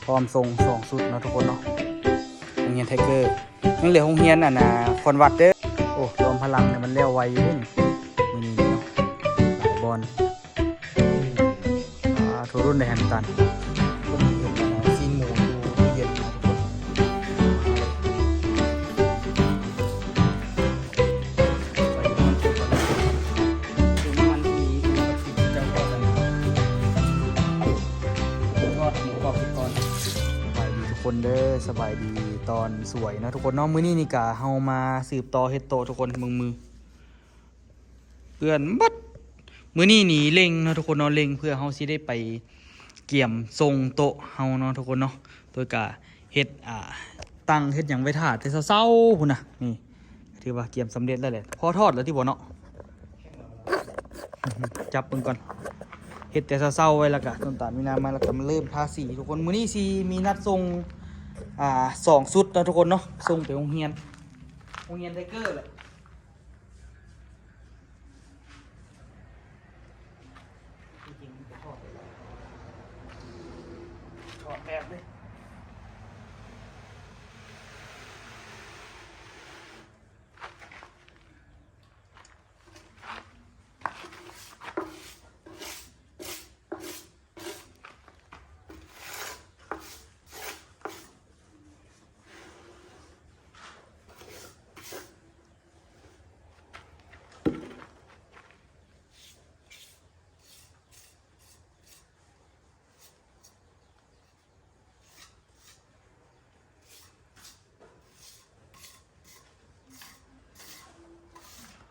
ພ້ອມສົ່ງສອງຊຸດເນາະທຸກຄົນເນາະ. ໂຮງຮຽນໄທເກີ ຍັງເຫຼືອໂຮງຮຽນອັນນ່າ ຄອນວັດເດີ. ໂອ້ ລວມພະລັງນີ້ມັນແລ້ວໄວຢູ່ເດ້ນີ້ ມື້ນີ້ເນາະ ຫຼາຍບ່ອນ. ອ່າ ໂທ ລຸ້ນໄດ້ຫັ້ນຕານ ເພິ່ນເຮັດອັນນ່າ ຊີ້ນໝູຢູ່ຕູ້ເຢັນເນາະທຸກຄົນ. ໄປເບິ່ງມັນສຸກກ່ອນເນາະ ເຕີມນ້ຳມັນອີກ ເຈົ້າກໍອັນນີ້ ທອດໝູກອບກ່ອນ. ສະບາຍດີທຸກຄົນເດີ ສະບາຍດີຕອນສວຍເນາະທຸກຄົນເນາະ. ມື້ນີ້ນີ້ກະເຮົາມາສືບຕໍ່ເຮັດໂຕະທຸກຄົນ ເບິ່ງມື ເປື້ອນເບິດ. ມື້ນີ້ນີ້ເລັ່ງເນາະທຸກຄົນເນາະ ເລັ່ງເພື່ອເຮົາຊິໄດ້ໄປກຽມສົ່ງໂຕະເຮົາເນາະທຸກຄົນເນາະ. ໂດຍກະເຮັດ ອ່າ ຕັ່ງເຮັດຫຍັງໄວ້ຖ້າແຕ່ເຊົ້າໆພຸ້ນນະ. ນີ້ຖືວ່າກຽມສຳເລັດແລ້ວແຫຼະ ພໍທອດແລ້ວຕິບໍ່ເນາະ. ຈັບເບິ່ງກ່ອນ ເຮັດແຕ່ເຊົ້າໆໄວ້ ແລ້ວກະຕົ້ນຕານມີນ້ຳມາ ແລ້ວກະມາເລີ່ມທາສີທຸກຄົນ. ມື້ນີ້ຊິມີນັດສົ່ງ ອ່າ ສອງຊຸດເນາະທຸກຄົນເນາະ ສົ່ງໄປໂຮງຮຽນ ໂຮງຮຽນໄທເກີແຫຼະ.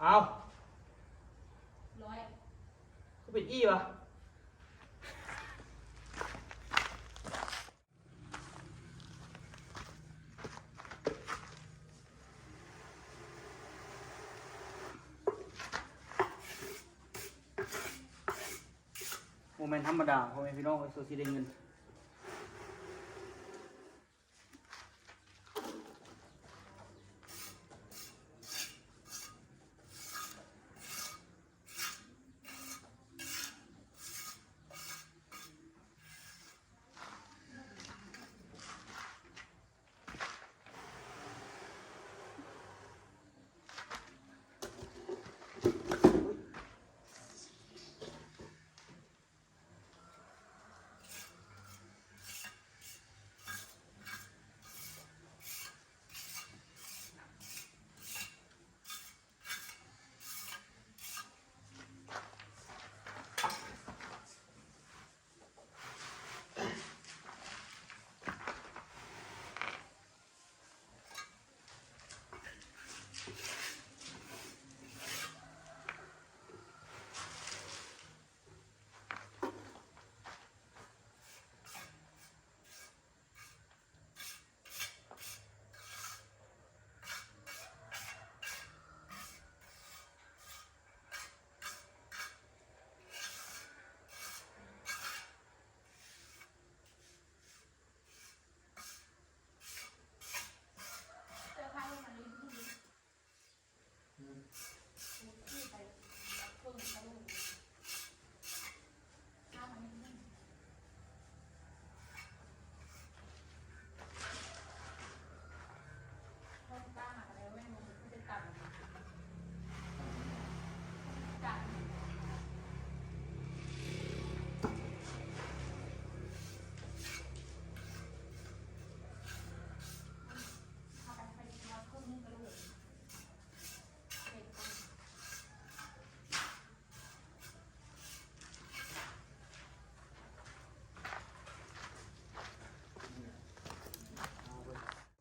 ອ້າວ ຄືເປັນອີ່ວະ? ບໍ່ແມ່ນທຳມະດາ ພໍ່ແມ່ພີ່ນ້ອງເອີຍ ສ່ວນຊິໄດ້ເງິນ.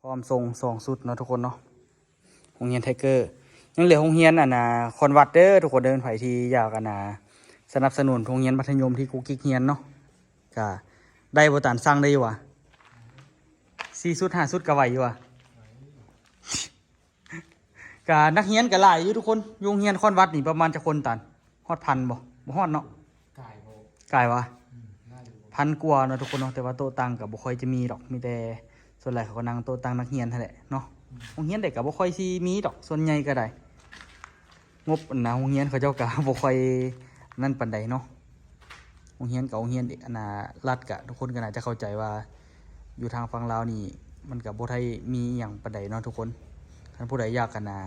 ພ້ອມສົ່ງສອງຊຸດເນາະທຸກຄົນເນາະ. ໂຮງຮຽນໄທເກີ ຍັງເຫຼືອໂຮງຮຽນອັນນ່າ ຄອນວັດເດີທຸກຄົນເດີ. ໃຜທີ່ຢາກອັນນ່າ ສະໜັບສະໜູນໂຮງຮຽນມັດທະຍົມທີ່ກຸກກິກຮຽນເນາະ ກະໄດ້ບໍ່ຕານ ສັ່ງໄດ້ຢູ່ຫວາ? ສີ່ຊຸດຫ້າຊຸດກະໄຫວຢູ່ຫວາ? ກະນັກຮຽນກະຫຼາຍຢູ່ທຸກຄົນ. ຢູ່ໂຮງຮຽນຄອນວັດນີ້ປະມານຈັກຄົນຕານ? ຮອດພັນບໍ່? ບໍ່ຮອດເນາະ. ກາຍບໍ່? ກາຍຫວາ? ອືມ ໜ້າຈະບໍ່ ພັນກວ່າເນາະທຸກຄົນເນາະ. ແຕ່ວ່າໂຕະຕັ່ງກະບໍ່ຄ່ອຍຈະມີດອກ ມີແຕ່ສ່ວນຫຼາຍເຂົາກໍນັ່ງໂຕະຕັ່ງນັກຮຽນຫັ້ນແຫຼະເນາະ. ອືມ ໂຮງຮຽນໃດກະບໍ່ຄ່ອຍຊິມີດອກ ສ່ວນໃຫຍ່ກະໄດ້ ງົບອັນນ່າ ໂຮງຮຽນເຂົາເຈົ້າກະບໍ່ຄ່ອຍນັ້ນປານໃດເນາະ. ໂຮງຮຽນກະໂຮງຮຽນອັນນ່າ ລັດ ກະທຸກຄົນກະໜ້າຈະເຂົ້າໃຈວ່າ ຢູ່ທາງຝັ່ງລາວນີ້ ມັນກໍບໍ່ໄດ້ມີອີ່ຫຍັງປານໃດເນາະທຸກຄົນ. ຄັນຜູ້ໃດຢາກ ອັນນ່າ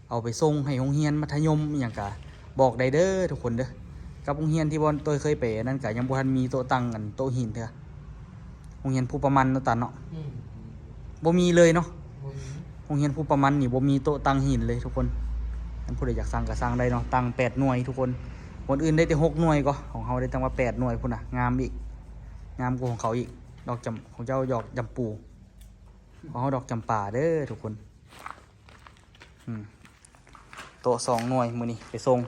ເອົາໄປສົ່ງໃຫ້ໂຮງຮຽນມັດທະຍົມອີ່ຫຍັງກະບອກໄດ້ເດີທຸກຄົນເດີ. ກັບໂຮງຮຽນທີ່ບ່ອນໂຕຍເຄີຍໄປນັ້ນກະຍັງບໍ່ທັນມີໂຕະຕັ່ງ ອັນໂຕະຫີນເທື່ອ. ໂຮງຮຽນພູປະມັນເນາະຕານເນາະ. ອືມ ບໍ່ມີເລີຍເນາະ. ບໍ່ມີ. ໂຮງຮຽນພູປະມັນນີ້ບໍ່ມີໂຕະຕັ່ງຫີນເລີຍທຸກຄົນ. ຄັນຜູ້ໃດຢາກສັ່ງກະສັ່ງໄດ້ເນາະ. ຕັ່ງແປດໜ່ວຍທຸກຄົນ. ບ່ອນອື່ນໄດ້ແຕ່ຫົກໜ່ວຍກໍ ຂອງເຮົາໄດ້ຕັ້ງວ່າແປດໜ່ວຍພຸ້ນນະ. ງາມອີກ. ງາມກວ່າຂອງເຂົາອີກ. ດອກຈຳ ຂອງເຈົ້າດອກຈຳປູ. ຂອງເຮົາດອກຈຳປາເດີທຸກຄົນ. ອືມ ໂຕະສອງໜ່ວຍ ມື້ນີ້ໄປສົ່ງ.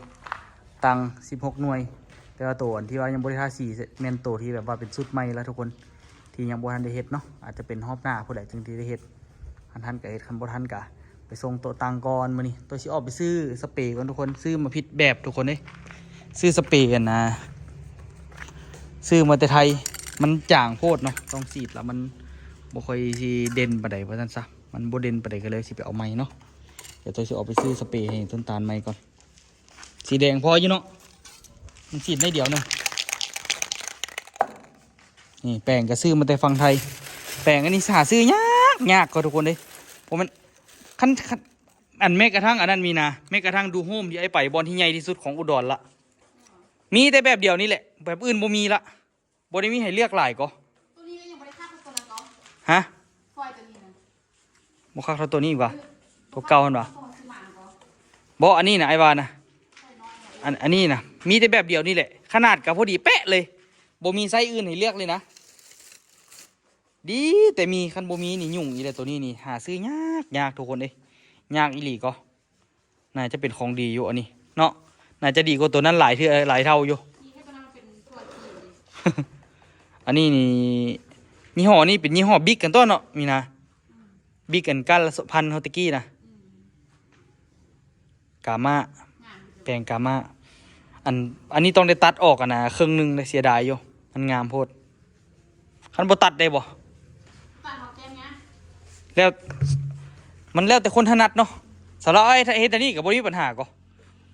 ຕັ່ງສິບຫົກໜ່ວຍ ແຕ່ວ່າໂຕອັນທີ່ວ່າຍັງບໍ່ໄດ້ທາສີ ແມ່ນໂຕທີ່ແບບວ່າເປັນຊຸດໃໝ່ລະທຸກຄົນ ທີ່ຍັງບໍ່ທັນໄດ້ເຮັດເນາະ. ອາດຈະເປັນຮອບໜ້າພຸ້ນແຫຼະຈຶ່ງຊິໄດ້ເຮັດ. ຄັນທັນກະເຮັດ ຄັນບໍ່ທັນກະໄປສົ່ງໂຕະຕັ່ງກ່ອນ. ມື້ນີ້ໂຕະຊິອອກໄປຊື້ສະເປກ່ອນທຸກຄົນ. ຊື້ມາຜິດແບບທຸກຄົນເອີຍ. ຊື້ສະເປອັນນ່າ ຊື້ມາແຕ່ໄທ ມັນຈາງໂພດເນາະ. ຕ້ອງສີດລະມັນບໍ່ຄ່ອຍຊິເດັ່ນປານໃດວ່າຊັ້ນຊະ. ມັນບໍ່ເດັ່ນປານໃດ ກໍເລີຍຊິໄປເອົາໃໝ່ເນາະ. ດຽວໂຕຊິອອກໄປຊື້ສະເປໃຫ້ຕົ້ນຕານໃໝ່ກ່ອນ. ສີແດງພໍຢູ່ເນາະ. ມັນສີດໜ້ອຍດຽວໜຶ່ງ. ນີ້ແປງກໍຊື້ມາແຕ່ຝັ່ງໄທ. ແປງອັນນີ້ຫາຊື້ຍາກ ຍາກກໍທຸກຄົນເດ້. ບໍ່ແມ່ນ ຄັນ ຄັນ ອັນແມ້ກະທັ່ງອັນນັ້ນມີນະ. ແມ້ກະທັ່ງດູໂຮມທີ່ອ້າຍໄປ ບ່ອນທີ່ໃຫຍ່ທີ່ສຸດຂອງອຸດອນລະ. ມີແຕ່ແບບດຽວນີ້ແຫຼະ. ແບບອື່ນບໍ່ມີລະ. ບໍ່ໄດ້ມີໃຫ້ເລືອກຫຼາຍກໍ. ໂຕນີ້ກໍຍັງບໍ່ໄດ້ຄັກເທົ່າໂຕນັ້ນກໍ. ຮະ? ຟອຍໂຕນີ້ນະ ບໍ່ຄັກເທົ່າໂຕນີ້ອີກຫວາ? ໂຕເກົ່າຫັ້ນຫວາ? ບໍ່ ອັນນີ້ນະ ອ້າຍວ່ານະ. ອັນ ອັນນີ້ນະ ມີແຕ່ແບບດຽວນີ້ແຫຼະ. ຂະໜາດກໍພໍດີເປະເລີຍ. ບໍ່ມີໄຊອື່ນໃຫ້ເລືອກເລີຍນະ. ດີແຕ່ມີ ຄັນບໍ່ມີນີ້ຫຍຸ້ງອີກແລ້ວ. ໂຕນີ້ນີ້ຫາຊື້ຍາກ ຍາກທຸກຄົນເອີຍ. ຍາກອີ່ຫຼີກໍ. ໜ້າຈະເປັນຂອງດີຢູ່ອັນນີ້ເນາະ. ໜ້າຈະດີກວ່າໂຕນັ້ນຫຼາຍເທື່ອ ຫຼາຍເທົ່າຢູ່. ອັນນີ້ນີ້ ຍີ່ຫໍ້ນີ້ເປັນຍີ່ຫໍ້ບິກກັນຕົວະເນາະ. ມີນະ ບິກກັນ ການລະພັນເຮົາແຕ່ກີ້ນະ. ກາມາ ແປງກາມາ. ອັນ ອັນນີ້ຕ້ອງໄດ້ຕັດອອກ ອັນນ່າ ເຄິ່ງໜຶ່ງເດ້. ເສຍດາຍຢູ່ ມັນງາມໂພດ. ຄັນບໍ່ຕັດໄດ້ບໍ່? ຕັດເອົາແກ້ມຫຍັງ? ແລ້ວ ມັນແລ້ວແຕ່ຄົນຖະໜັດເນາະ. ສຳລັບອ້າຍເຮັດອັນນີ້ກໍບໍ່ໄດ້ມີບັນຫາກໍ.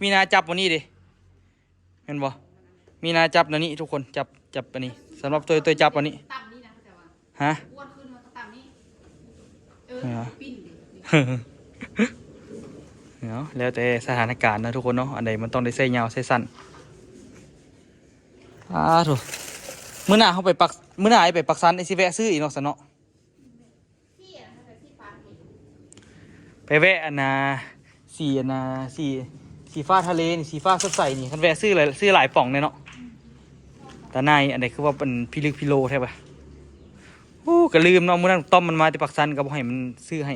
ມີນາຈັບອັນນີ້ເດ້ ແມ່ນບໍ່? ມີນາຈັບອັນນີ້ທຸກຄົນ. ຈັບ ຈັບອັນນີ້. ສຳລັບໂຕຍ ໂຕຍຈັບອັນນີ້. ຕ່ຳນີ້ນະ ເຂົ້າໃຈວ່າ ຮະ? ອ້ວນຂຶ້ນມາກໍຕ່ຳນີ້. ເອີ ເອີ ປິ່ນເດ້. ເນາະ ແລ້ວແຕ່ສະຖານະການເນາະທຸກຄົນເນາະ. ອັນໃດມັນຕ້ອງໄດ້ໃຊ້ຍາວໃຊ້ສັ້ນ. ອາໂທ້ ມື້ໜ້າເຮົາໄປປັກ ມື້ໜ້າໄປປັກຊັນ ໄອ້ຊິແວະຊື້ອີກເນາະ ຊັ້ນເນາະ. ໄປແວະອັນນ່າ ສີອັນນ່າ ສີ ສີຟ້າທະເລນີ້ ສີຟ້າສົດໃສນີ້. ຄັນແວະຊື້ຫຼາຍ ຊື້ຫຼາຍປ່ອງແດ່ເນາະ. ຕານາຍ ອັນໃດຄືວ່າເປັນພິລຶກພິໂລແທ້ວະ. ໂອ້ ກໍລືມເນາະ. ມື້ນັ້ນຕ້ອມມັນມາແຕ່ປາກຊັນ ກໍບໍ່ໃຫ້ມັນຊື້ໃຫ້.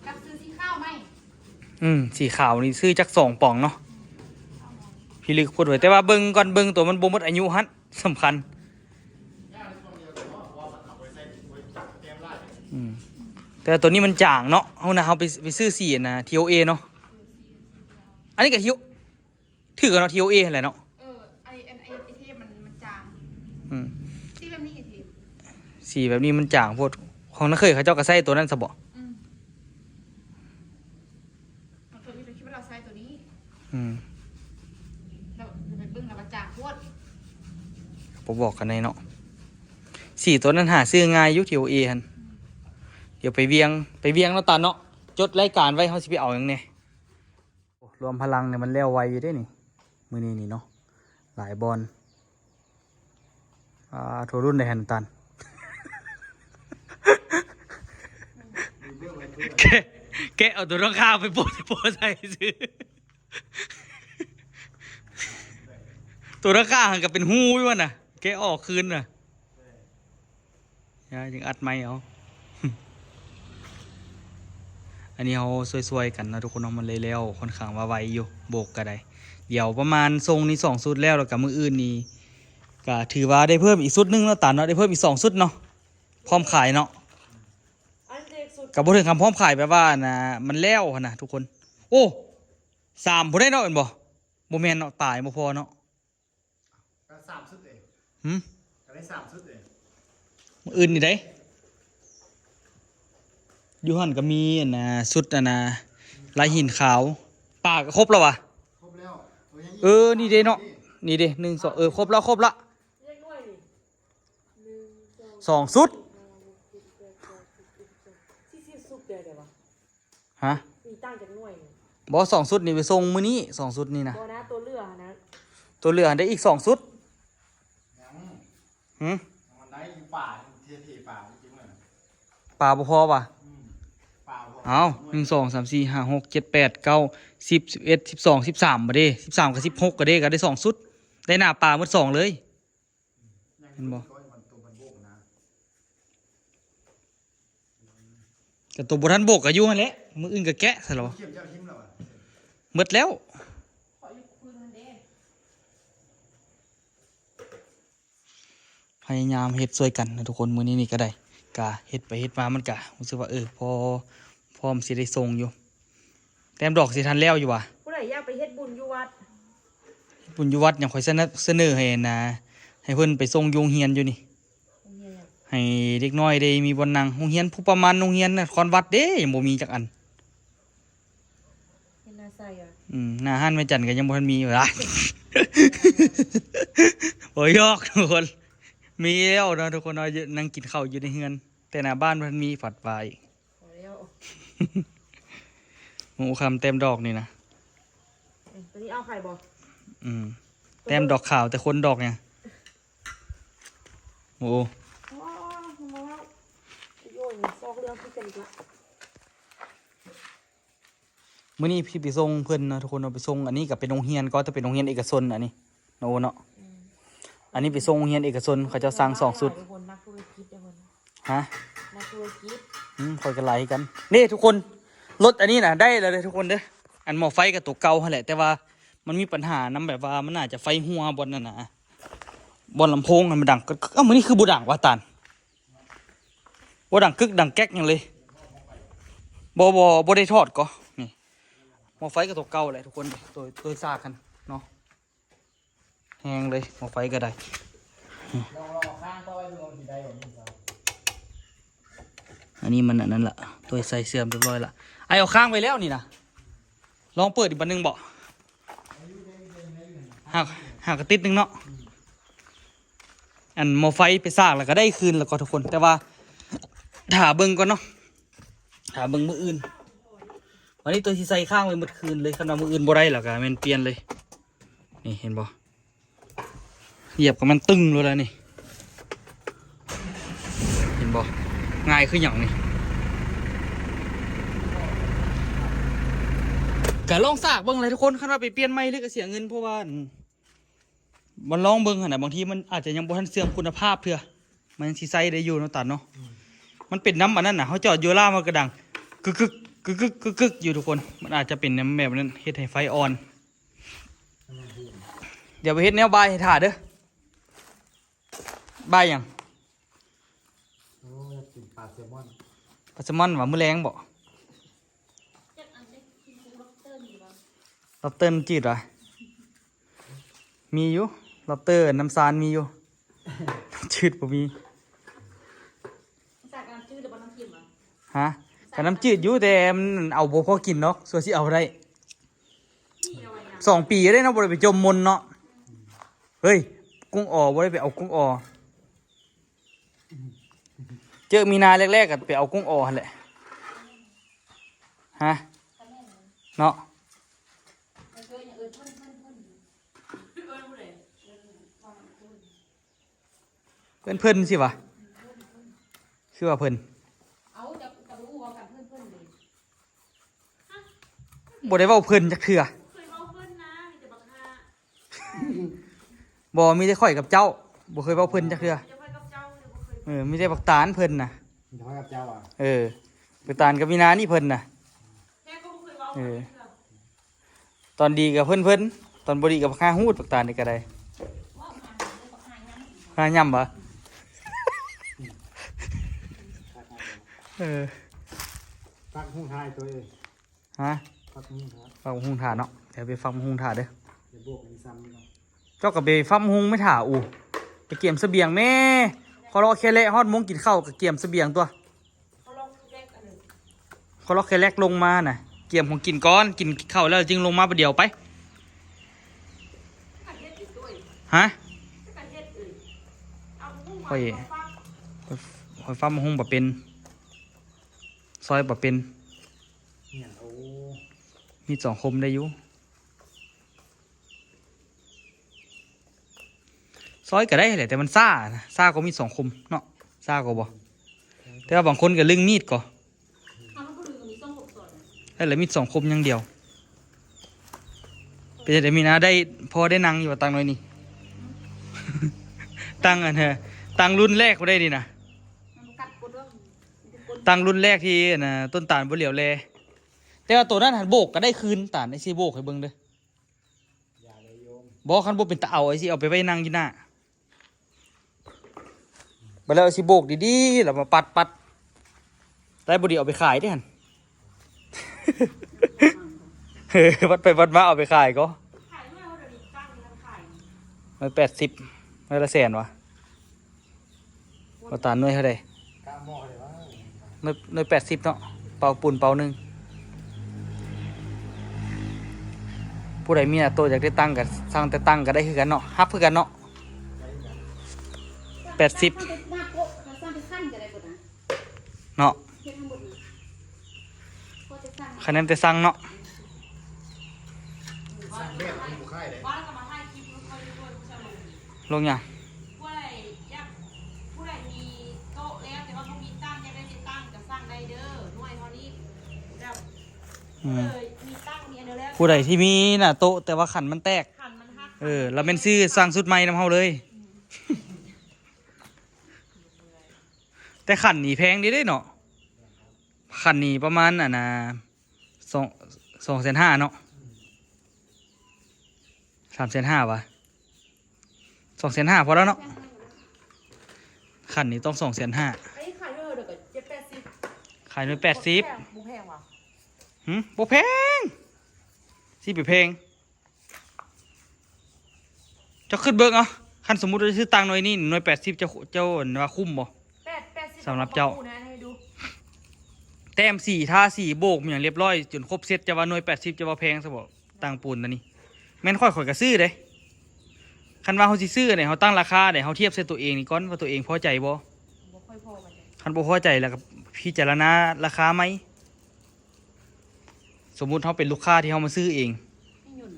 ກັບຊື້ສີຂາວໃໝ່. ອືມ ສີຂາວນີ້ຊື້ຈັກສອງປ່ອງເນາະ. ພິລຶກໂພດເວີຍ. ແຕ່ວ່າເບິ່ງກ່ອນ ເບິ່ງຕົວມັນບໍ່ໝົດອາຍຸຫັ້ນສຳຄັນ. ອືມ ແຕ່ວ່າຕົວນີ້ມັນຈາງເນາະ. ເຮົານະ ເຮົາໄປ ໄປຊື້ສີອັນນະ ທີໂອເອ ເນາະ. ອັນນີ້ກໍ ທີ ຖືກກັນເນາະ ທີໂອເອ ຫັ້ນແຫຼະເນາະ. ເອີ ໄອ້ ອັນ ໄອ້ ໄອ້ເທບມັນ ມັນຈາງ. ອືມ ສີແບບນີ້ກໍເທບ ສີແບບນີ້ມັນຈາງໂພດ. ຂອງນາເຂີຍເຂົາເຈົ້າກໍໃຊ້ຕົວນັ້ນຊະບໍ? ອືມ ມັນຕົວນີ້ ເຮົາຄິດວ່າລາວໃຊ້ຕົວນີ້. ອືມ ແລ້ວໄປເບິ່ງແລ້ວວ່າຈາງໂພດ. ບໍ່ບອກກັນແນ່ເນາະ. ສີຕົວນັ້ນຫາຊື້ງ່າຍຢູ່ ທີໂອເອ ຫັ້ນ. ອືມ ດຽວໄປວຽງ ໄປວຽງເນາະຕາເນາະ. ຈົດລາຍການໄວ້ ເຮົາຊິໄປເອົາຫຍັງແດ່. ໂອ້ ລວມພະລັງນີ້ມັນແລ້ວໄວຢູ່ເດ້ນີ້ ມື້ນີ້ນີ້ເນາະ ຫຼາຍບ່ອນ. ອ່າ ໂທ ລຸ້ນໄດ້ຫັ້ນຕັນ ແກະ ແກະເອົາຕົວໜ້າຂ້າງໄປໂປະ ໂປະໃສ່ຊື່ ຕົວໜ້າຂ້າງຫັ້ນກໍເປັນຮູຢູ່ຫັ້ນນະ ແກະອອກຄືນນະ. ຍາຍຈຶ່ງອັດໃໝ່ເອົາ. ອັນນີ້ເຮົາຊ່ວຍໆກັນເນາະທຸກຄົນເນາະ. ມັນເລີຍແລ້ວຄ່ອນຂ້າງວ່າໄວຢູ່ ໂບກກໍໄດ້. ດຽວປະມານຊົງນີ້ສອງຊຸດແລ້ວ ແລ້ວກໍມື້ອື່ນນີ້ກໍຖືວ່າໄດ້ເພີ່ມອີກຊຸດໜຶ່ງເນາະ ຕານເນາະ. ໄດ້ເພີ່ມອີກສອງຊຸດເນາະ ພ້ອມຂາຍເນາະ. ກໍບໍ່ເຖິງຄຳພ້ອມຂາຍ ແບບວ່ານະ ມັນແລ້ວຫັ້ນນະທຸກຄົນ. ໂອ້ ສາມພຸ້ນເດ້ເນາະ ແມ່ນບໍ່? ບໍ່ແມ່ນເນາະ ປາຍບໍ່ພໍເນາະ. ກໍສາມຊຸດເອງ. ຫືມ? ກໍໄດ້ສາມຊຸດເອງ. ມື້ອື່ນນີ້ເດ້ ຢູ່ຫັ້ນກໍມີອັນນ່າ ຊຸດອັນນ່າ ລາຍຫີນຂາວ. ປາກໍຄົບແລ້ວຫວາ? ຄົບແລ້ວ. ໂອ້ ຍັງອີກ. ເອີ ນີ້ເດ້ເນາະ ນີ້ເດ້ ໜຶ່ງ ສອງ ເອີ ຄົບແລ້ວ ຄົບລະ. ສອງຊຸດ. ຮະ? ມີຕັ້ງຈັກໜ່ວຍ? ບໍ່ ສອງຊຸດນີ້ໄປສົ່ງມື້ນີ້ ສອງຊຸດນີ້ນະ. ບໍ່ນະ ຕົວເຫຼືອຫັ້ນນະ ຕົວເຫຼືອຫັ້ນໄດ້ອີກສອງຊຸດ. ຍັງ ຫື? ຍັງມັນໄດ້ຢູ່ປ່າ ເທ ເທປ່າຢູ່ ປາບໍ່ພໍຫວາ? ອືມ ປາບໍ່ພໍ. ເອົ້າ ໜຶ່ງ ສອງ ສາມ ສີ່ ຫ້າ ຫົກ ເຈັດ ແປດ ເກົ້າ ສິບ ສິບເອັດ ສິບສອງ ສິບສາມ ບໍ່ເດ້ ສິບສາມກັບສິບຫົກ ກໍເດ້ ກໍໄດ້ສອງຊຸດ ໄດ້ໜ້າປາໝົດສອງເລີຍ. ເຫັນບໍ່? ກໍຕົວບໍ່ທັນໂບກກໍຢູ່ຫັ້ນແຫຼະ ມື້ອື່ນກໍແກະຊະແລ້ວ. ໝົດແລ້ວ. ພະຍາຍາມເຮັດຊ່ວຍກັນນະທຸກຄົນ ມື້ນີ້ນີ້ກໍໄດ້ ກະເຮັດໄປເຮັດມາມັນກະຮູ້ສຶກວ່າ ເອີ ພໍ ພ້ອມຊິໄດ້ສົ່ງຢູ່. ແຕ້ມດອກຊິທັນແລ້ວຢູ່ຫວາ? ຜູ້ໃດຢາກໄປເຮັດບຸນຢູ່ວັດ ເຮັດບຸນຢູ່ວັດຫຍັງ ຂ້ອຍສະເໜີ ສະເໜີໃຫ້ນະ ໃຫ້ເພິ່ນໄປສົ່ງຢູ່ໂຮງຮຽນຢູ່ນີ້ ໂຮງຮຽນຫຍັງ? ໃຫ້ເດັກນ້ອຍໄດ້ມີບ່ອນນັ່ງ ໂຮງຮຽນຜູ້ປະມານ ໂຮງຮຽນນະຄອນວັດເດ້ ຍັງບໍ່ມີຈັກອັນ. ເຮັດໜ້າໃສຫວາ? ອືມ ໜ້າຮ້ານແມ່ຈັນກໍຍັງບໍ່ທັນມີຢູ່ລະ. ໂອ້ຍ ຢອກທຸກຄົນ ມີແລ້ວເນາະທຸກຄົນເນາະ ນັ່ງກິນເຂົ້າຢູ່ໃນເຮືອນ ແຕ່ໜ້າບ້ານບໍ່ທັນມີ ຝັດວ່າອີກ. ໂອ້ ຄຳແຕ້ມດອກນີ້ນະ. ເອີ ຕົວນີ້ເອົາໄຂ່ບໍ່? ອືມ ແຕ້ມດອກຂາວ ແຕ່ຄົນດອກຫຍັງ? ໂອ້ ໂອ້ຍ ຊອກເລື່ອງຄືກັນອີກລະ. ມື້ນີ້ຊິໄປສົ່ງເພິ່ນເນາະທຸກຄົນເນາະ ໄປສົ່ງ ອັນນີ້ກໍເປັນໂຮງຮຽນ ກໍຈະເປັນໂຮງຮຽນເອກະຊົນ ອັນນີ້ເນາະ ໂອ້ເນາະ. ອືມ ອັນນີ້ໄປສົ່ງໂຮງຮຽນເອກະຊົນ ເຂົາເຈົ້າສັ່ງສອງຊຸດ. ຮະ? ນັກທຸລະກິດ. ອືມ ຂ້ອຍກໍຫຼາຍຄືກັນ. ນີ້ທຸກຄົນ ລົດອັນນີ້ນະ ໄດ້ແລ້ວເດີທຸກຄົນເດີ. ອັນໝໍ້ໄຟກໍຕົວເກົ່າຫັ້ນແຫຼະ ແຕ່ວ່າມັນມີປັນຫານຳ ແບບວ່າມັນໜ້າຈະໄຟຮົ່ວບ່ອນນັ້ນນະ ບ່ອນລຳໂພງຫັ້ນມັນດັງ. ເອົ້າ ມື້ນີ້ຄືບໍ່ດັງວະຕານ? ບໍ່ດັງກຶກດັງແກັກຫຍັງເລີຍ. ບໍ່ ບໍ່ ບໍ່ໄດ້ຖອດກໍ. ນີ້ ໝໍ້ໄຟກໍຕົວເກົ່າແຫຼະທຸກຄົນ ໂຕ ໂຕສາກຫັ້ນເນາະ. ແຮງເລີຍ ໝໍ້ໄຟກໍໄດ້. ອັນນີ້ມັນອັນນັ້ນລະ ໂຕໃສ່ເຊື່ອມຮຽບຮ້ອຍລະ. ອ້າຍເອົາຄ້າງໄວ້ແລ້ວນີ້ນະ. ລອງເປີດອີກບາດໜຶ່ງເບາະ. ຫາກ ຫາກະຕິດໜຶ່ງເນາະ. ອັນໝໍ້ໄຟໄປສາກແລ້ວກໍໄດ້ຄືນແລ້ວກໍທຸກຄົນ ແຕ່ວ່າຖ້າເບິ່ງກ່ອນເນາະ ຖ້າເບິ່ງມື້ອື່ນ. ວັນນີ້ໂຕຊິໃສ່ຄ້າງໄວ້ໝົດຄືນເລີຍ ຄັນວ່າມື້ອື່ນບໍ່ໄດ້ແລ້ວກໍແມ່ນປ່ຽນເລີຍ. ນີ້ເຫັນບໍ່? ຢຽບກໍແມ່ນຕຶ້ງໂລດແລ້ວນີ້ ເຫັນບໍ່? ງ່າຍຄືຫຍັງນີ້. ກະລອງສາກເບິ່ງແຫຼະທຸກຄົນ ຄັນວ່າໄປປ່ຽນໃໝ່ເລີຍກະເສຍເງິນ ເພາະວ່າ ອັນ ມັນລອງເບິ່ງຫັ້ນນະ ບາງທີມັນອາດຈະຍັງບໍ່ທັນເຊື່ອມຄຸນນະພາບເທື່ອ ມັນຍັງຊິໃຊ້ໄດ້ຢູ່ເນາະຕານເນາະ. ອືມ ມັນເປັນນຳອັນນັ້ນນະ ເຮົາຈອດຢູ່ລາວມັນກະດັງກຶກໆ ກຶກໆ ກຶກໆ ຢູ່ທຸກຄົນ ມັນອາດຈະເປັນນຳແບບນັ້ນ ເຮັດໃຫ້ໄຟອ່ອນ. ດຽວໄປເຮັດແນວບ່າຍໃຫ້ຖ້າເດີ. ບ່າຍຫຍັງ? ໂອ້ ຢາກກິນປາແຊລມອນ. ປາແຊລມອນຫວາ? ມື້ແລງບໍ? ລັອບສເຕີມັນຈືດຫວາ? ມີຢູ່ ລັອບສເຕີນ້ຳຊານມີຢູ່ ນ້ຳຈືດບໍ່ມີ. ໃສ່ນ້ຳຈືດຫຼືບໍ່ ນ້ຳເຄັມຫວາ? ຮະ? ກໍນ້ຳຈືດຢູ່ ແຕ່ມັນເອົາບໍ່ພໍກິນດອກ ຊົ່ວຊິເອົາໄດ້. ສອງປີແລ້ວເນາະ ບໍ່ໄດ້ໄປຈົມມົນເນາະ. ເຮີ້ຍ ກຸ້ງອໍ ບໍ່ໄດ້ໄປເອົາກຸ້ງອໍ. ເຈີມີນາແລກໆ ກໍໄປເອົາກຸ້ງອໍຫັ້ນແຫຼະ. ຮະ? ເນາະ? ເອີ້ນເພິ່ນຊິຫວາ? ຄືວ່າເພິ່ນ ເອົ້າ ຈະ ຈະບໍ່ຮູ້ວ່າກັນເພິ່ນ ເພິ່ນເດ. ບໍ່ໄດ້ເວົ້າເພິ່ນຈັກເທື່ອ. ບໍ່ເຄີຍເວົ້າເພິ່ນນະ ມີແຕ່ບັກຫາ. ບໍ່ ມີແຕ່ຂ້ອຍກັບເຈົ້າ ບໍ່ເຄີຍເວົ້າເພິ່ນຈັກເທື່ອ. ມີແຕ່ຂ້ອຍກັບເຈົ້າ ແຕ່ບໍ່ເຄີຍ. ເອີ ມີແຕ່ບັກຕານເພິ່ນນະ. ມີແຕ່ຂ້ອຍກັບເຈົ້າຫວາ? ເອີ ບັກຕານກັບມີນານີ້ເພິ່ນນະ. ແທ້ກໍບໍ່ເຄີຍເວົ້າ ເອີ ກັນເທື່ອ. ຕອນດີກໍເພິ່ນໆ ຕອນບໍ່ດີກໍບັກຫາຫູດ ບັກຕານນີ້ກໍໄດ້. ຫາຫຍ້ຳບໍ່? ເອີ ຟັກຫູຖ້າໂຕເອີຍ. ຮະ? ຟັກຫູຖ້າ ຟັກຫູຖ້າເນາະ. ດຽວໄປຟັກຫູຖ້າເດີ. ເຈົ້າກໍໄປຟັກຫູໄປຖ້າ ອູ ໄປກຽມສະບຽງແມ້. ຂໍເລາະແຄ່ແລະ ຮອດໂມງກິນເຂົ້າກໍກຽມສະບຽງຕົວະ. ຂໍລັອກແຄ່ແລັກລົງມານະ ກຽມຂອງກິນກ່ອນ ກິນເຂົ້າແລ້ວຈຶ່ງລົງມາບາດດຽວໄປ. ຮະ? ຂ້ອຍ ຂ້ອຍຟັກໝາກຫຸ່ງບໍ່ເປັນ ຊອຍບໍ່ເປັນ. ນີ້ ໂອ້ ມີດສອງຄົມໄດ້ຢູ່. ຊອຍກໍໄດ້ແຫຼະ ແຕ່ມັນຊ້ານະ ຊ້າກວ່າມີດສອງຄົມເນາະ ຊ້າກວ່າບໍ່? ແຕ່ວ່າບາງຄົນກໍລຶ້ງມີດກໍ ເອົາ ແລ້ວຜູ້ອື່ນກໍມີສອງຄົມຊອຍນະ ແລ້ວມີດສອງຄົມຢ່າງດຽວ. ເປັນຈັ່ງໃດມີນາ ໄດ້ ພໍໄດ້ນັ່ງຢູ່ບໍ່? ຕັງໜ້ອຍນີ້ ຕັງອັນ ເອີ ຕັງລຸ້ນແລກບໍ່ໄດ້ນີ້ນະ ມັນບໍ່ກັດກົດດອກ ມີແຕ່ກົນ ຕັງລຸ້ນແລກທີ່ອັນນ່າ ຕົ້ນຕານບໍ່ຫຼຽວແລ. ແຕ່ວ່າໂຕນັ້ນຫັ້ນໂບກກໍໄດ້ຄືນ ຕານ ອ້າຍຊິໂບກໃຫ້ເບິ່ງເດີ້. ຢ່າເລີຍໂຍມ ບໍ່ ຄັນບໍ່ເປັນຕາເອົາ ອ້າຍຊິເອົາໄປໄວ້ນັ່ງຢູ່ໜ້າ ບັດແລ້ວອ້າຍຊິໂບກດີໆ ແລ້ວມາປັດໆ ໄດ້ບໍ່ດີເອົາໄປຂາຍເດ້ຫັ້ນ ເອີ ວັດໄປວັດມາເອົາໄປຂາຍກໍ ຂາຍໜ່ວຍເທົ່າໃດນີ້ ຕັ້ງນີ້ ຄັນຂາຍນີ້ ໜ່ວຍແປດສິບ ໜ່ວຍລະແສນຫວາ? ບໍ່ຕານໜ່ວຍເທົ່າໃດ? ກະໝໍ້ເທົ່າໃດຫວາ? ໜ່ວຍ ໜ່ວຍແປດສິບເນາະ ເປົາປູນເປົາໜຶ່ງ. ຜູ້ໃດມີໜ້າໂຕຢາກໄດ້ຕັ້ງກໍສັ່ງແຕ່ຕັ້ງກໍໄດ້ຄືກັນເນາະ ຮັບຄືກັນເນາະ ແປດສິບ ເນາະ ເຮັດທັງໝົດນີ້ ພໍແຕ່ສັ່ງ ຄະແນນແຕ່ສັ່ງເນາະ ສ້າງແບບມັນບໍ່ຂາຍເດ້ ລົງຫຍັງ? ຜູ້ໃດຢາກ ຜູ້ໃດມີໂຕະແລ້ວ ແຕ່ວ່າບໍ່ມີຕັ້ງ ຢາກໄດ້ຕິດຕັ້ງກໍສັ່ງໄດ້ເດີ້ ໜ່ວຍເທົ່ານີ້ ແບບ ອືມ ຜູ້ໃດມີຕັ້ງ ມີອັນດຽວແລ້ວ ຜູ້ໃດທີ່ມີໜ້າໂຕະ ແຕ່ວ່າຂັນມັນແຕກ ຂັນມັນຫັກ ເອີ ລະແມ່ນຊື້ ສັ່ງຊຸດໃໝ່ນຳເຮົາເລີຍ ອືມ ແຕ່ຂັນນີ້ແພງເດ້ເນາະ ຂັນນີ້ປະມານອັນນ່າ ສອງ ສອງແສນຫ້າເນາະ ສາມແສນຫ້າຫວາ? ສອງແສນຫ້າພໍແລ້ວເນາະ ແພງເນາະ ຄັນນີ້ຕ້ອງສອງແສນຫ້າ ອັນນີ້ຂາຍເທົ່າໃດກໍເຈັດແປດສິບ ຂາຍໜ່ວຍແປດສິບ ບໍ່ແພງຫວາ? ຫື ບໍ່ແພງ ຊິໄປແພງ ເຈົ້າຄິດເບິ່ງເອົາ ຄັນສົມມຸດວ່າຊື້ຕັ້ງໜ່ວຍນີ້ ໜ່ວຍແປດສິບ ເຈົ້າ ເຈົ້າວ່າຄຸ້ມບໍ່? ແປດ ແປດສິບ ສຳລັບເຈົ້າ ໃຫ້ດູ ແຕ້ມສີ ທາສີ ໂບກຫຍັງລຽບຮ້ອຍ ຈົນຄົບເຊັດ ເຈົ້າວ່າໜ່ວຍແປດສິບ ເຈົ້າວ່າແພງຊະບໍ່? ຕັ້ງປູນຕົວນີ້ ແມ່ນຂ້ອຍ ຂ້ອຍກໍຊື້ເດ້ ຄັນວ່າເຮົາຊິຊື້ນີ້ ເຮົາຕັ້ງລາຄາເດ້ ເຮົາທຽບໃສ່ຕົວເອງນີ້ກ່ອນວ່າຕົວເອງພໍໃຈບໍ່? ບໍ່ຄ່ອຍພໍປານໃດ ຄັນບໍ່ພໍໃຈແລ້ວກໍພິຈາລະນາລາຄາໃໝ່ ສົມມຸດເຮົາເປັນລູກຄ້າທີ່ເຮົາມາຊື້ເອງ ໃຫ້ຍົນ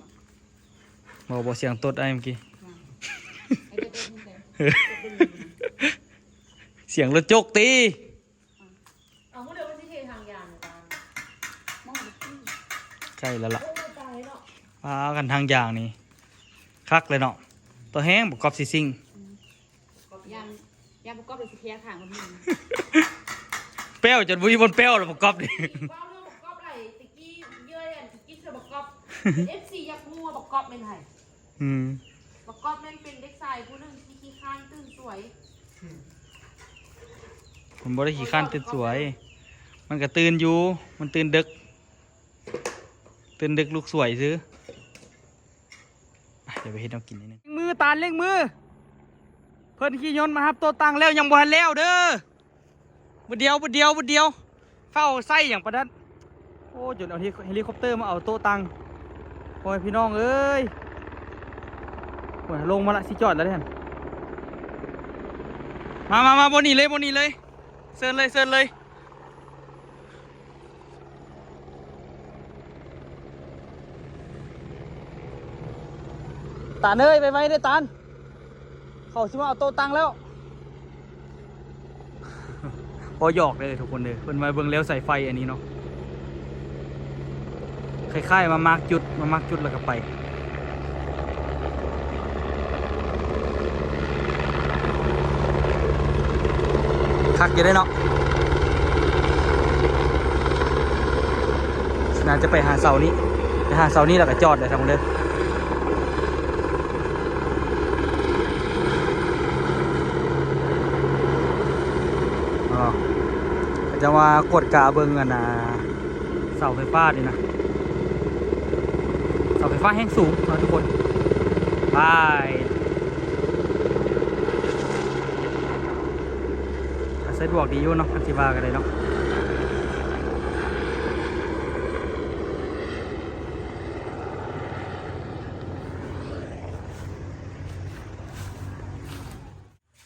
ບໍ່? ບໍ່ ບໍ່ ສຽງຕົດອ້າຍເມື່ອກີ້ ຫຍັງ? ໃຫ້ຕົດເບິ່ງໃສ່ ຕົດເບິ່ງຢູ່ ສຽງລົດຈົກຕິ ເອົາ ມື້ເດີມັນຊິເທທາງຢາງຢູ່ບ້ານ ໃກ້ແລ້ວລະ ໂອ້ ຕາຍເນາະ ອ່າ ຄັນທາງຢາງນີ້ຄັກເລີຍເນາະ ຕໍ່ແຮງບໍ່ກອບຊິຊິງ ອືມ ຢ້ານ ຢ້ານບໍ່ກອບເລີຍຊິເທທາງມັນ ແປ້ວຈົນບໍ່ມີບ່ອນແປ້ວແລ້ວບໍ່ກອບນີ້ ເວົ້າເລື່ອງບໍ່ກອບຫຼາຍ ຕະກີ້ເຍື່ອຍ ອັນຕະກີ້ເທື່ອບໍ່ກອບ ເອັຟຊີຢາກຮູ້ວ່າບໍ່ກອບແມ່ນໃຜ? ອືມ ບັກກອບແມ່ນເປັນເດັກຊາຍຜູ້ໜຶ່ງທີ່ຂີ້ຄ້ານຕື່ນສວຍ ມັນບໍ່ໄດ້ຂີ້ຄ້ານຕື່ນສວຍ ມັນກໍຕື່ນຢູ່ ມັນຕື່ນເດິກ ຕື່ນເດິກລຸກສວຍຊື່ ອ່ະ ດຽວໄປເຮັດແນວກິນໜ້ອຍໜຶ່ງ ມືຕານເລັ່ງມື ເພິ່ນຂີ່ຍົນມາຮັບໂຕະຕັ້ງແລ້ວ ຍັງບໍ່ທັນແລ້ວເດີ້. ບຶດດຽວ ບຶດດຽວ ບຶດດຽວ ຟ້າວໃສ່ຫຍັງປານນັ້ນ. ໂອ້ ຈົນເອົາເຮ ເຮລິຄອບເຕີມາເອົາໂຕະຕັ້ງ ໂອ້ຍ ພີ່ນ້ອງເອີຍ ໂອ້ຍ ລົງມາລະ ຊິຈອດແລ້ວເດ້ຫັ້ນ. ມາ ມາ ມາ ບ່ອນນີ້ເລີຍ ບ່ອນນີ້ເລີຍ ເຊີນເລີຍ ເຊີນເລີຍ. ຕານເອີຍ ໄວໆເດີ້ຕານ ເຂົາຊິມາເອົາໂຕະຕັ້ງແລ້ວ. ບໍ່ຫຍອກເດີ້ທຸກຄົນເດີ້ ເພິ່ນມາເບິ່ງແລ້ວສາຍໄຟອັນນີ້ເນາະ ຄ້າຍໆມາມາກຈຸດ ມາມາກຈຸດແລ້ວກໍໄປ. ຄັກຢູ່ເດ້ເນາະ ໜ້າຈະໄປຫາເສົານີ້ ໄປຫາເສົານີ້ແລ້ວກໍຈອດເດ້ທັງເດີ. ອໍ ເຂົາຈະມາກວດກາເບິ່ງອັນນ່າ ເສົາໄຟຟ້ານີ້ນະ ເສົາໄຟຟ້າແຮງສູງເນາະທຸກຄົນ. ບາຍ. ກໍສະດວກດີຢູ່ເນາະ ຄັນຊິວ່າກໍໄດ້ເນາະ.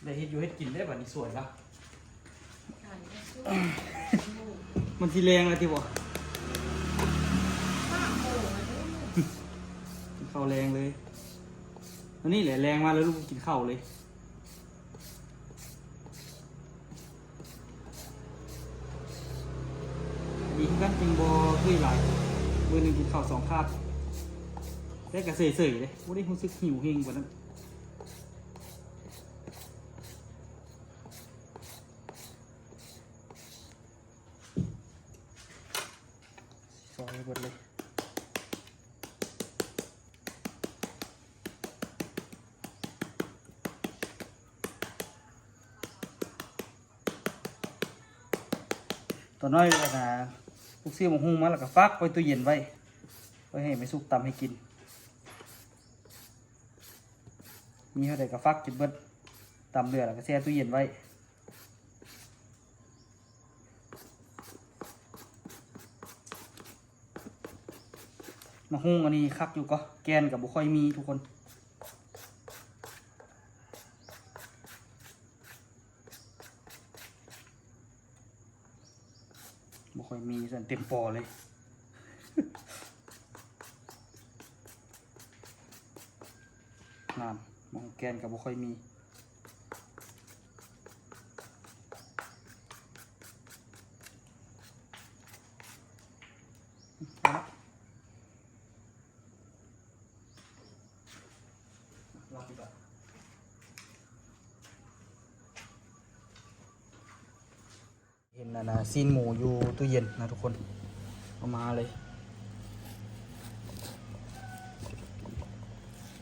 ໄດ້ເຮັດຢູ່ເຮັດກິນໄດ້ບັດນີ້ ສວຍລະ ມັນຊິແລງລະຕິບໍ່? ເຂົ້າແລງເລີຍ. ຕອນນີ້ແຫຼະແລງມາແລ້ວ ລູກກິນເຂົ້າເລີຍ. ດີຄືກັນຈຶ່ງບໍ່ເຄີຍຫຼາຍ ມື້ໜຶ່ງກິນເຂົ້າສອງຄາບ ແຕ່ກໍເສີຍໆເດ້ ບໍ່ໄດ້ຮູ້ສຶກຫິວແຮງປານນັ້ນ. ຊອຍເບິດເລີຍ. ຕົວນ້ອຍນະ ລູກຊື້ໝາກຫຸ່ງມາແລ້ວກໍຟັກໄວ້ຕູ້ເຢັນໄວ້ ໄວ້ໃຫ້ແມ່ສຸກຕຳໃຫ້ກິນ. ມີເທົ່າໃດກໍຟັກກິນເບິດ ຕຳເຫຼືອແລ້ວກໍແຊ່ຕູ້ເຢັນໄວ້. ໝາກຫຸ່ງອັນນີ້ຄັກຢູ່ກໍ ແກ່ນກໍບໍ່ຄ່ອຍມີທຸກຄົນ ບໍ່ຄ່ອຍມີຊັ້ນ ເຕັມປໍເລີຍ. ງາມ ໝາກຫຸ່ງແກ່ນກໍບໍ່ຄ່ອຍມີ. ເຫັນອັນນ່າ ຊີ້ນໝູຢູ່ຕູ້ເຢັນນະທຸກຄົນ ເອົາມາເລີຍ.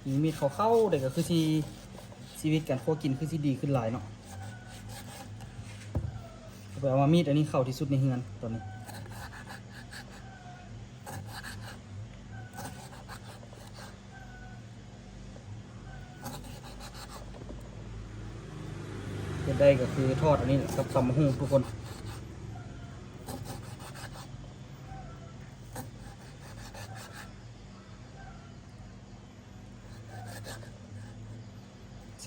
ມີມີດເຂົ້າໆ ໄດ້ກໍຄືຊິ ຊີວິດການຄົວກິນຄືຊິດີຂຶ້ນຫຼາຍເນາະ. ໄປເອົາມາມີດອັນນີ້ເຂົ້າທີ່ສຸດໃນເຮືອນຕອນນີ້. ເຮັດໄດ້ກໍຄືທອດອັນນີ້ແຫຼະກັບຕຳບັກຫຸ່ງທຸກຄົນ.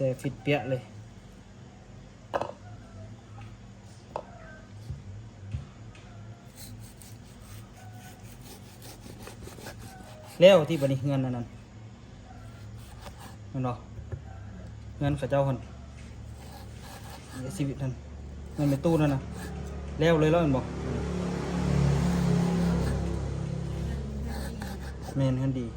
ແຊ່ຟິດປຽກເລີຍ. ແລ້ວຕິບາດນີ້ເຮືອນອັນນັ້ນ ແມ່ນບໍ່? ເຮືອນເຂົາເຈົ້າຫັ້ນ ເສຍຊີວິດຫັ້ນ ເຮືອນແມ່ຕູ້ນັ້ນນະ ແລ້ວເລີຍແລ້ວແມ່ນບໍ່? ແມ່ນ ເຮືອນດີ.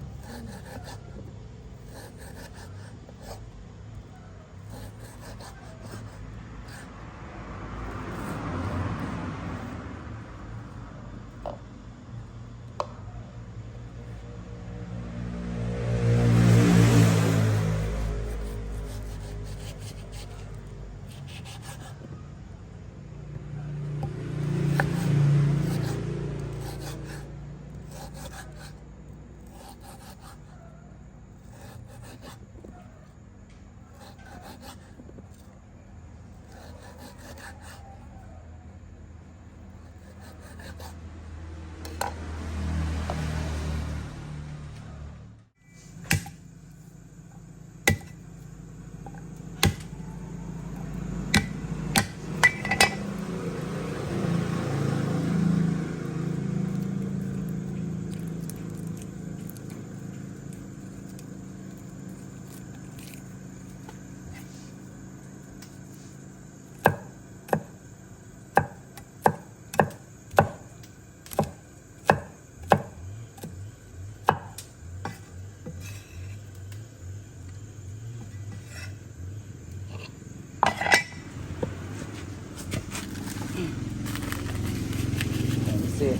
ພິເສດ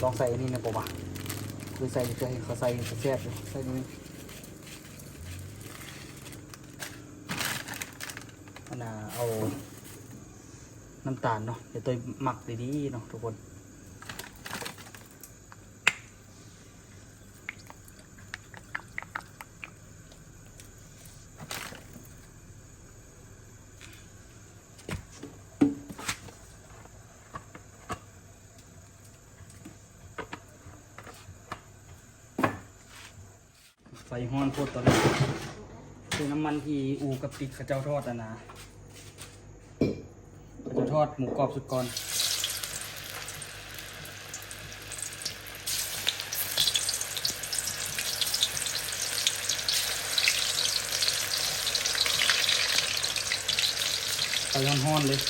ລອງໃສ່ອັນນີ້ແດ່ບໍ່ວະ? ຄືໃສ່ ເຄີຍເຫັນເຂົາໃສ່ແຊບຢູ່ ໃສ່ນີ້. ອັນນ່າ ເອົານ້ຳຕານເນາະ ດຽວໂຕ້ຍໝັກດີໆເນາະທຸກຄົນ. ໄຟຮ້ອນໂພດຕອນນີ້ ຄືນ້ຳມັນທີ່ອູກັບຕິກເຂົາເຈົ້າທອດຫັ້ນນະ ເຂົາເຈົ້າທອດໝູກອບສຸກກ່ອນ. ໄຟຮ້ອນໆເລີຍ.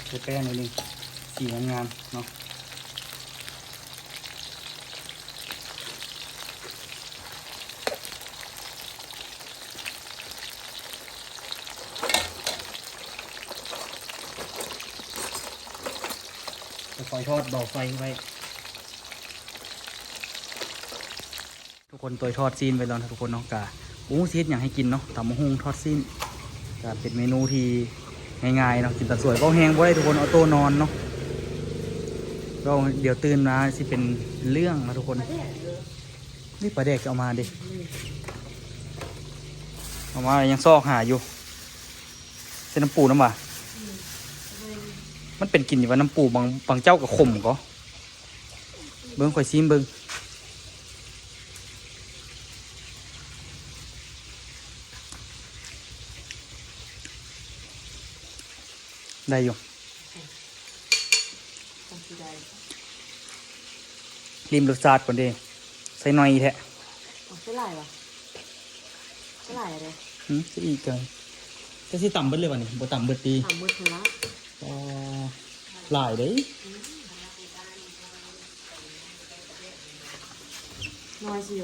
ໃສ່ແປ້ງໜ້ອຍໜຶ່ງ ສີງາມໆເນາະ. ຄ່ອຍໆທອດ ເບົາໄຟໄວ້. ທຸກຄົນ ຕົວຍທອດຊີ້ນໄວ້ແລ້ວນະທຸກຄົນເນາະ. ກະບໍ່ຮູ້ຊິເຮັດຫຍັງໃຫ້ກິນເນາະ ຕຳບັກຫຸ່ງທອດຊີ້ນ ກະເປັນເມນູທີ່ງ່າຍໆເນາະ ກິນຕອນສວຍ. ເວົ້າແຮງບໍ່ໄດ້ທຸກຄົນ ອອໂຕ້ນອນເນາະ ເວົ້າດຽວຕື່ນມາຊິເປັນເລື່ອງນະທຸກຄົນ. ນີ້ປາແດກຈະເອົາມາເດ້ ເອົາມາຍັງຊອກຫາຢູ່. ໃສ່ນ້ຳປູນຳຫວາ? ມັນເປັນກິນຢູ່ວ່າ ນ້ຳປູ ບາງ ບາງເຈົ້າກໍຂົມກໍ. ເບິ່ງ ຂ້ອຍຊີມເບິ່ງ ໄດ້ຢູ່. ລິມລົດຊາດກ່ອນເດ້ ໃສ່ໜ້ອຍແທ້. ເອົາໃສ່ຫຼາຍຫວາ? ໃສ່ຫຼາຍເດ້. ຫື ໃສ່ອີກ ຈະຊິຕຳເບິດເລີຍຫວານີ້? ບໍ່ຕຳເບິດຕິ? ຕຳເບິດຫັ້ນລະ. ອໍ ຫຼາຍເດ້. ໜ້ອຍຊິ.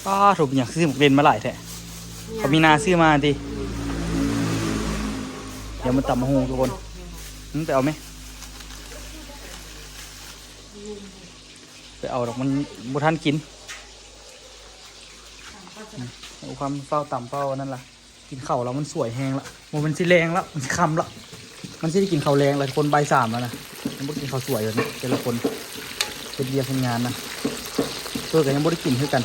ປ້າໂທ້ ເປັນຫຍັງຊື້ໝາກເລັ່ນມາຫຼາຍແທ້? ເຂົາມີນາຊື້ມາຕິ? ອືມ ດຽວມາຕຳບັກຫຸ່ງທຸກຄົນ. ຫື ໄປເອົາແມະ ໄປເອົາດອກ ມັນບໍ່ທັນກິນ. ອືມ ເອົາຄວາມຟ້າວຕຳຟ້າວອັນນັ້ນລະ. ກິນເຂົ້າແລ້ວມັນສວຍແຮງລະ ບໍ່ແມ່ນຊິແລງລະ ມັນຊິຄ່ຳລະ ມັນຊິໄດ້ກິນເຂົ້າແລງລະທຸກຄົນ. ບ່າຍສາມແລ້ວນະ ຍັງບໍ່ໄດ້ກິນເຂົ້າສວຍເລີຍນະ. ແຕ່ລະຄົນເຮັດວຽກເຮັດງານນະ. ເພິ່ນກໍຍັງບໍ່ໄດ້ກິນຄືກັນ.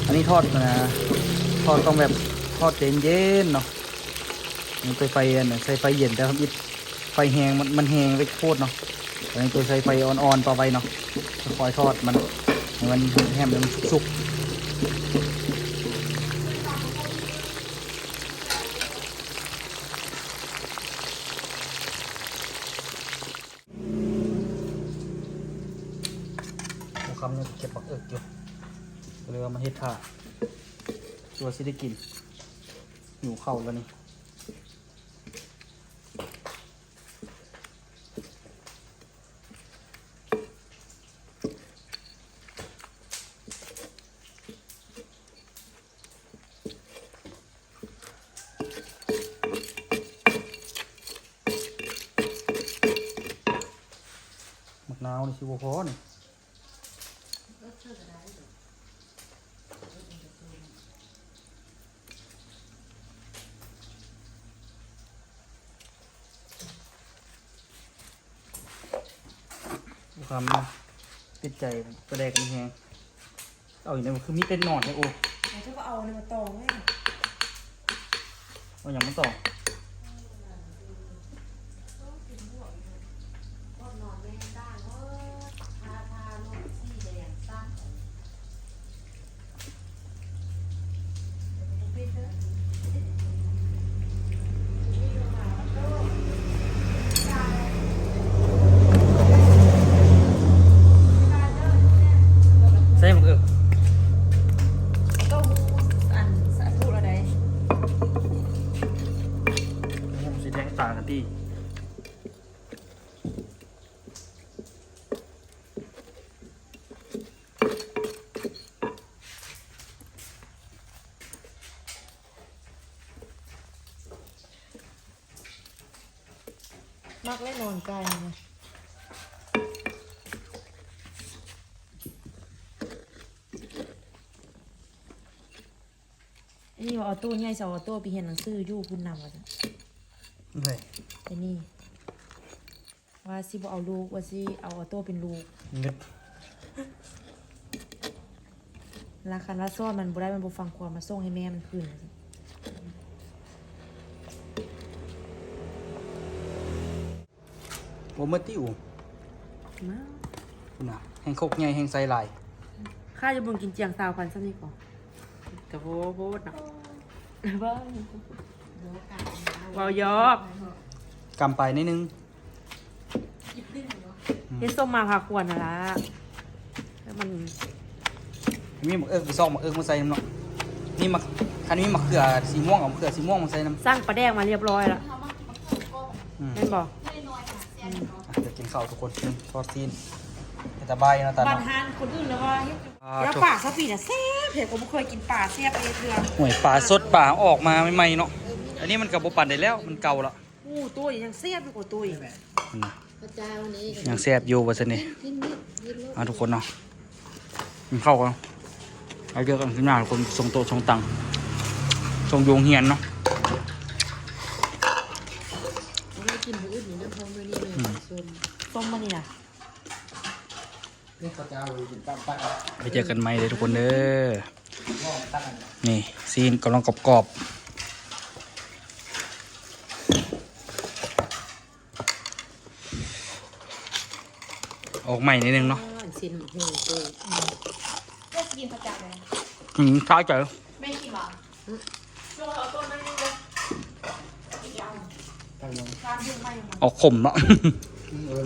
ອັນນີ້ທອດນະ ທອດຕ້ອງແບບທອດໃຈເຢັນໆເນາະ. ໃຊ້ໄຟອັນ ໃຊ້ໄຟເຢັນ ແຕ່ທຳອິດໄຟແຮງ ມັນ ມັນແຮງໄປໂພດເນາະ. ອັນນີ້ໂຕໃຊ້ໄຟອ່ອນໆຕໍ່ໄວ້ເນາະ ຄ່ອຍໆທອດມັນ ໃຫ້ມັນແຮມ ໃຫ້ມັນສຸກໆ. ຫົວຄ່ຳຍັງເກັບບັກເອິກຢູ່ ກໍເລີຍວ່າມາເຮັດຖ້າ ຕົວະຊິໄດ້ກິນ ຫິວເຂົ້າແລ້ວນີ້. ໝາກນາວນີ້ຊິບໍ່ພໍນີ້. ຄຳຕິດໃຈປາແດກນີ້ແຮງ. ເອົາອີກແລ້ວ ຄືມີແຕ່ໜອນແທ້. ໂອ້ ເຈົ້າກໍເອົາອັນນີ້ມາຕອງແມ່. ເອົາຫຍັງມາຕອງ? ໃສ່ໝາກເອີ ເຕົ້າຫູອັນສາທຸລະໄດ໋. ໂອ້ ຊິແດງຕາກັນຕິ. ມັກແລ້ວໜອນໄກ່ນະ. ນີ້ວ່າອອໂຕ້ໃຫຍ່ ຊິເອົາອອໂຕ້ໄປຮຽນໜັງສືຢູ່ພຸ້ນນຳວ່າຊັ້ນ. ເອີ ໄອ້ນີ້ວ່າຊິບໍ່ເອົາລູກ ວ່າຊິເອົາອອໂຕ້ເປັນລູກ. ງຶດ ລະຄັນວ່າສອນມັນບໍ່ໄດ້ ມັນບໍ່ຟັງຄວາມ ມາສົ່ງໃຫ້ແມ່ມັນຄືນ. ບໍ່ໝົດຕິອູ ມາ ພຸ້ນນະ ແຮງຄົກໃຫຍ່ແຮງໃສ່ຫຼາຍ. ຂ້າຈະເບິ່ງກິນຈຽງຊາວພັນຊ່ຳນີ້ກໍ ກະໂພດເນາະ ເວົ້າຢອກ ກຳໄປໜ້ອຍໜຶ່ງ. ເຮັດສົ້ມມາພາຄວນຫັ້ນລະ ແລ້ວມັນ ມີໝາກເອິກ ໄປຊອກໝາກເອິກມາໃສ່ນຳເນາະ. ມີໝາກ ຄັນມີໝາກເຂືອສີມ່ວງ ເອົາໝາກເຂືອສີມ່ວງມາໃສ່ນຳ. ສັ່ງປາແດກມາຮຽບຮ້ອຍລະ ອືມ ແມ່ນບໍ່? ອ່ະ ດຽວກິນເຂົ້າທຸກຄົນ ທອດຊີ້ນ ເຮັດຕາບາຍເນາະ ຕາ ບ້ານຮ້ານຄົນອື່ນລະວ່າເຮັດ ອ່າ ແລ້ວປາຊາວປີນະແຊບແທ້ ກໍບໍ່ເຄີຍກິນປາແຊບເລີຍເທື່ອ. ໂອ້ຍ ປາສົດ ປາອອກມາໃໝ່ໆເນາະ. ອັນນີ້ມັນກໍບໍ່ປານໃດແລ້ວ ມັນເກົ່າລະ. ໂອ້ ໂຕຍຍັງແຊບຢູ່ກວ່າໂຕຍ ອືມ ພະເຈົ້ານີ້ ຍັງແຊບຢູ່ວ່າຊັ້ນນີ້. ກິນ ກິນ ກິນ ເອົາທຸກຄົນເນາະ ກິນເຂົ້າກັນ ໄປເຈີກັນຄືນໜ້າທຸກຄົນ. ສົ່ງໂຕະສົ່ງຕັງ ສົ່ງຢູ່ໂຮງຮຽນເນາະ. ເອົາໄວ້ກິນມື້ອື່ນນີ້ນຳ ເພາະມື້ນີ້ແມ່ ອືມ ສົ້ມ ຕົ້ມມື້ນີ້ນະ. ໄປເຈີກັນໃໝ່ເດີທຸກຄົນເດີ. ນີ້ຊີ້ນກຳລັງກອບໆ ອອກໃໝ່ໜ້ອຍໜຶ່ງເນາະ. ຊີ້ນຫູໂຕຍ ອືມ ຊາຍໃຈ ແມ່ກິນບໍ່? ອອກຂົມເນາະ. ອືມ ເອີ